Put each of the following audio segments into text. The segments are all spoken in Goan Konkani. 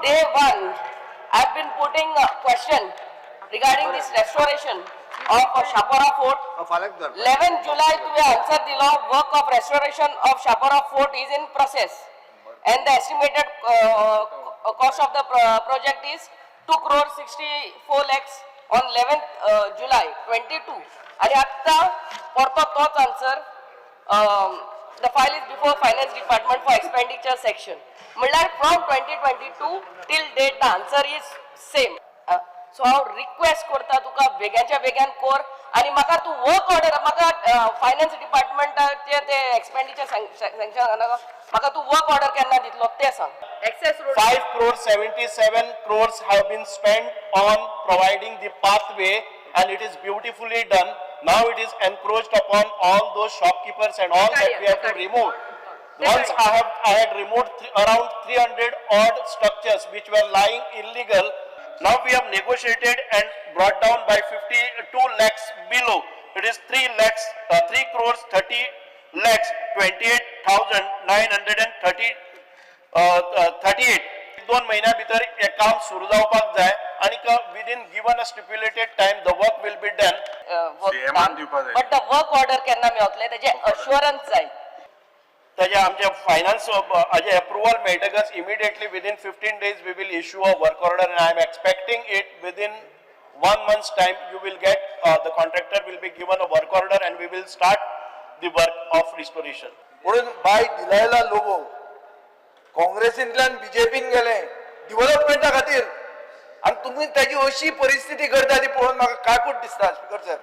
day one, I've been putting a question regarding this restoration of Chapora Fort. फाल्यां धर. 11 July तुवें आन्सर दिलो, work of restoration of Chapora Fort is in process and the estimated cost of the project is 2 crore 64 lakhs on 11th July 22. आणि आत्ता परतो तोच answer, the file is before finance department for expenditure section. म्हणल्यार from 2022 till date the answer is same. So हांव रिक्वेस्ट करता तुका, बेग्याच्या बेग्यान कोर आनी म्हाका तूं वर्क ऑर्डर, म्हाका फायनान्स डिपार्टमेंटाचे ते एक्सपेंडिचर सँक्शन नाका, म्हाका तूं वर्क ऑर्डर केन्ना दितलो तें सांग. Access road. 5 crore 77 crores have been spent on providing the pathway and it is beautifully done. Now it is encroached upon all those shopkeepers and all that we have to remove. Once I had removed around 300 odd structures which were lying illegal. Now we have negotiated and brought down by 52 lakhs below. It is 3 lakhs, 3 crores 30 lakhs 28,930 38. 2 म्हयन्या भितर हें काम सुरू जावपाक जाय आनी within given a stipulated time the work will be done. CM आन दिवपा जाय. But the work order केन्ना मेवतले तेजें अश्युरन्स जाय. ताजे आमचे फायनान्स हाजे एप्रुवल मेळटकच immediately within 15 days we will issue a work order and I am expecting it within one month's time. You will get, the contractor will be given a work order and we will start the work of restoration. म्हणून बाय डिलायला लोबो काँग्रेसींतल्यान बीजेपीन गेले डिव्हलपमेंटा खातीर आनी तुमी ताजी अशी परिस्थिती करता ती पळोवन म्हाका काकूट दिसता. स्पिकर सर,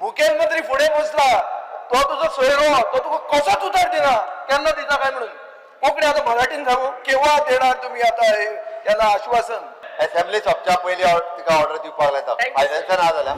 मुखेलमंत्री फुडें बसला, तो तुजो सोयरो, तो तुका कसोच उतार दिना. केन्ना दिता काय म्हणून. कोंकणी आतां मराठीन सांगू, केव्हा देणार तुम्ही आता हे याला आश्वासन? असेंब्ली सोंपच्या पयलीं तिका ऑर्डर दिवपाक लायता. Thank you, sir. फायनान्सान ना जाल्यार.